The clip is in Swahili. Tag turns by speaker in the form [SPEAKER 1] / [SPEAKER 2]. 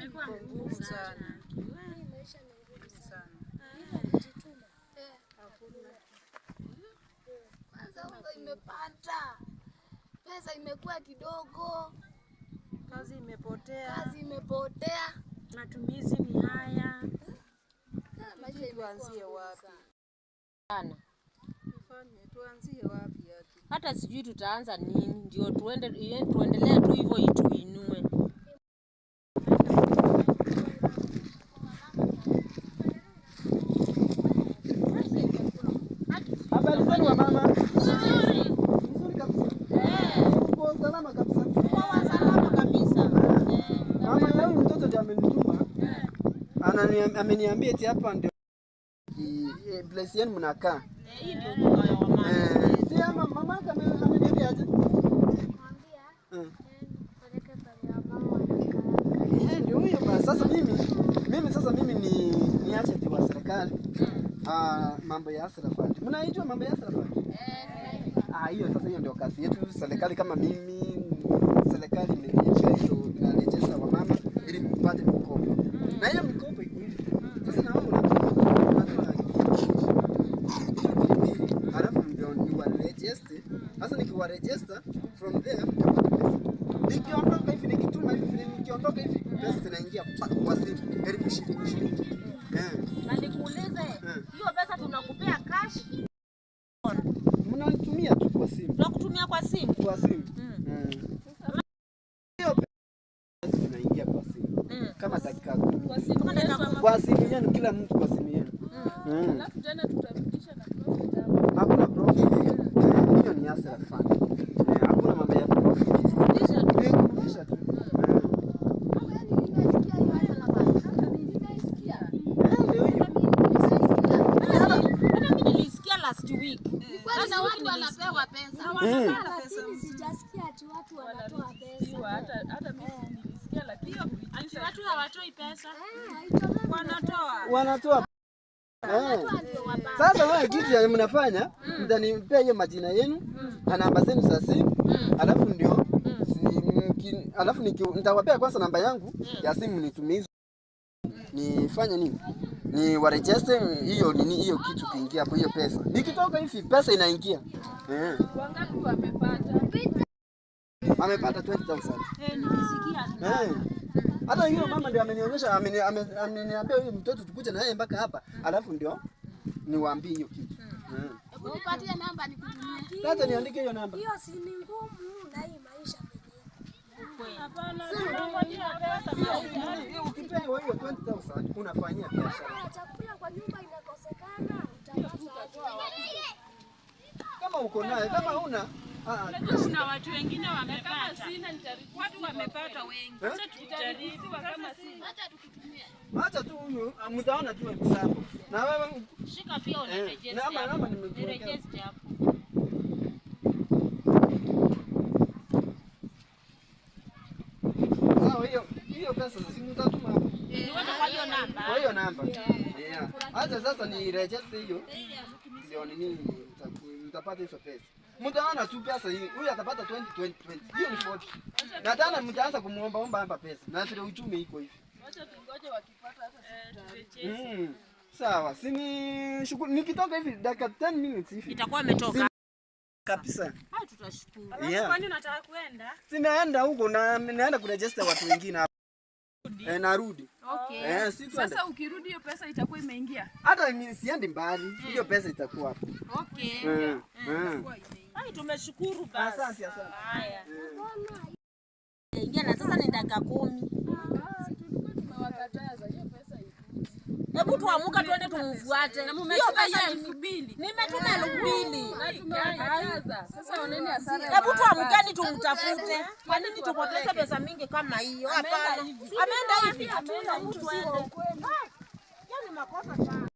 [SPEAKER 1] Imekuwa ngumu sana.
[SPEAKER 2] Hii maisha ni ngumu sana. Bila kujituma. Hakuna.
[SPEAKER 3] Kwanza unga imepanda, pesa imekuwa kidogo,
[SPEAKER 1] Kazi imepotea.
[SPEAKER 3] kazi imepotea.
[SPEAKER 2] Matumizi ni haya.
[SPEAKER 3] Maisha imekuwa
[SPEAKER 1] Tuanzie
[SPEAKER 3] ngumu
[SPEAKER 1] wapi?
[SPEAKER 3] sana.
[SPEAKER 4] Sana.
[SPEAKER 1] Tufanye tuanzie wapi haki?
[SPEAKER 4] Hata sijui tutaanza nini ndio tuende tuendelee tu hivyo ituinue.
[SPEAKER 5] Habari zenu wa mama? Nzuri. Nzuri kabisa. Uko salama kabisa.
[SPEAKER 4] Kwa salama kabisa.
[SPEAKER 5] Mama ya huyu mtoto ndiye amenituma. Ameniambia eti hapa ndio place yenu mnakaa.
[SPEAKER 4] Hii ndio nyumba ya wamama.
[SPEAKER 5] Si ama mama yake ameniambia aje?
[SPEAKER 2] Mwambia peleke pale wamama wanakaa.
[SPEAKER 5] Ndio huyo basi. Sasa mimi sasa mimi ni agent wa serikali. Mambo ya Hustler Fund. Mnaijua mambo ya Hustler Fund? Hiyo sasa hiyo ndio kazi yetu serikali. Kama mimi serikali imenipa hiyo inarejesha wamama ili mpate mkopo. Na hiyo mikopo iko hivi. Sasa na wewe unatoa mbili, alafu ndio niwaregister. Sasa nikiwaregister from there mtapata pesa. Nikiondoka hivi nikituma hivi nikiondoka hivi pesa zinaingia kwa simu 20,000.
[SPEAKER 4] Na nikuulize, hiyo pesa tunakupea cash?
[SPEAKER 5] Mnanitumia tu kwa simu.
[SPEAKER 4] Tunakutumia kwa simu?
[SPEAKER 5] Kwa simu. Hiyo pesa zinaingia kwa simu. Kama dakika 10.
[SPEAKER 4] Kama dakika 10.
[SPEAKER 5] Kwa simu yenu, kila mtu kwa simu yenu.
[SPEAKER 1] Alafu tena tutarudisha na profit hapo.
[SPEAKER 5] Hakuna profit. Hiyo ni Hustler Fund. Hakuna mambo ya profit.
[SPEAKER 4] Kurudisha tu.
[SPEAKER 5] Ni kurudisha tu.
[SPEAKER 3] Yaani nimesikia hiyo hasa la nimesikia.
[SPEAKER 5] Ndio hiyo.
[SPEAKER 4] Hata mimi nilisikia last week.
[SPEAKER 3] Ni kweli na watu wanapewa pesa.
[SPEAKER 2] Lakini sijasikia ati watu wanatoa pesa.
[SPEAKER 1] Hata mimi nilisikia lakini
[SPEAKER 6] Ati watu hawatoi pesa.
[SPEAKER 2] Haitolewi.
[SPEAKER 6] Wanatoa.
[SPEAKER 5] Wanatoa. Sasa wewe kitu ya mnafanya, mtanipea hiyo majina yenu na namba zenu za simu, alafu ndio alafu nitawapea kwanza namba yangu ya simu nitumie. Nifanye nini? Ni waregister hiyo nini hiyo kitu kiingia hapo hiyo pesa. Nikitoka hivi pesa inaingia.
[SPEAKER 1] Wangapi wamepata?
[SPEAKER 5] Amepata 20,000.
[SPEAKER 4] Nilisikia.
[SPEAKER 5] Hata hiyo mama ndio amenionyesha, ameniambia huyu mtoto tukuje na yeye mpaka hapa, alafu ndio niwaambie hiyo kitu.
[SPEAKER 3] Hebu nipatie namba nikutumie.
[SPEAKER 5] Sasa niandike hiyo namba.
[SPEAKER 2] Hiyo si ni ngumu na hii maisha penyewe.
[SPEAKER 6] Hapana, tunangojea pesa.
[SPEAKER 5] Hiyo ukipewa hiyo 20,000 unafanyia biashara.
[SPEAKER 2] Kama chakula kwa nyumba inakosekana, utapata aje?
[SPEAKER 5] Kama uko naye, kama huna
[SPEAKER 6] Kuna watu wengine wamepata.
[SPEAKER 1] Sina nitaruhusiwa.
[SPEAKER 6] Watu wamepata wengi.
[SPEAKER 5] Eh?
[SPEAKER 1] Nitaruhusiwa kama sina.
[SPEAKER 5] Acha tu huyu, mtaona tu example. Na wewe
[SPEAKER 4] Shika pia uniregister.
[SPEAKER 5] namba nimekuwekea.
[SPEAKER 4] Niregister hapo.
[SPEAKER 5] Sawa, hiyo pesa sasa mtatuma hapo.
[SPEAKER 4] Niweke kwa hiyo namba.
[SPEAKER 5] Kwa hiyo namba. Yeah. Acha sasa ni register hiyo. Ndio nini mtapata hizo pesa. Mtaona tu pesa hii. Huyu atapata 20 20 20. Hiyo ni 40. Na tena mtaanza kumuomba omba hapa pesa. Na vile uchumi iko hivi.
[SPEAKER 1] Wacha tungoje wakipata hata sisi.
[SPEAKER 5] Sawa, sini shukuru nikitoka hivi dakika 10 minutes hivi.
[SPEAKER 4] Itakuwa imetoka.
[SPEAKER 5] Kabisa.
[SPEAKER 4] Hai, tutashukuru.
[SPEAKER 5] Yeah.
[SPEAKER 6] Kwani unataka kuenda?
[SPEAKER 5] Sinaenda huko na naenda kuregister watu wengine hapa. Narudi.
[SPEAKER 6] Okay.
[SPEAKER 5] Si tuende.
[SPEAKER 1] Sasa ukirudi hiyo pesa itakuwa imeingia.
[SPEAKER 5] Hata mimi siendi mbali. Hiyo pesa itakuwa hapo.
[SPEAKER 4] Okay. Hai, tumeshukuru basi.
[SPEAKER 5] Asante, asante.
[SPEAKER 4] Haya. Ingia na sasa ni dakika 10.
[SPEAKER 1] Tulikuwa tumewakataza hiyo pesa ikuje.
[SPEAKER 4] Hebu tuamuka tuende tumfuate. Hiyo pesa
[SPEAKER 1] 2,000.
[SPEAKER 4] Nimetuma 2,000.
[SPEAKER 1] Na tumewakataza. Sasa oneni hasara.
[SPEAKER 4] Hebu tuamkeni tumtafute. Kwa nini tupoteze pesa mingi kama hiyo? Hapana. Ameenda hivi.
[SPEAKER 2] Hatuna mtu si wa ukweli.
[SPEAKER 4] Yaani makosa sana.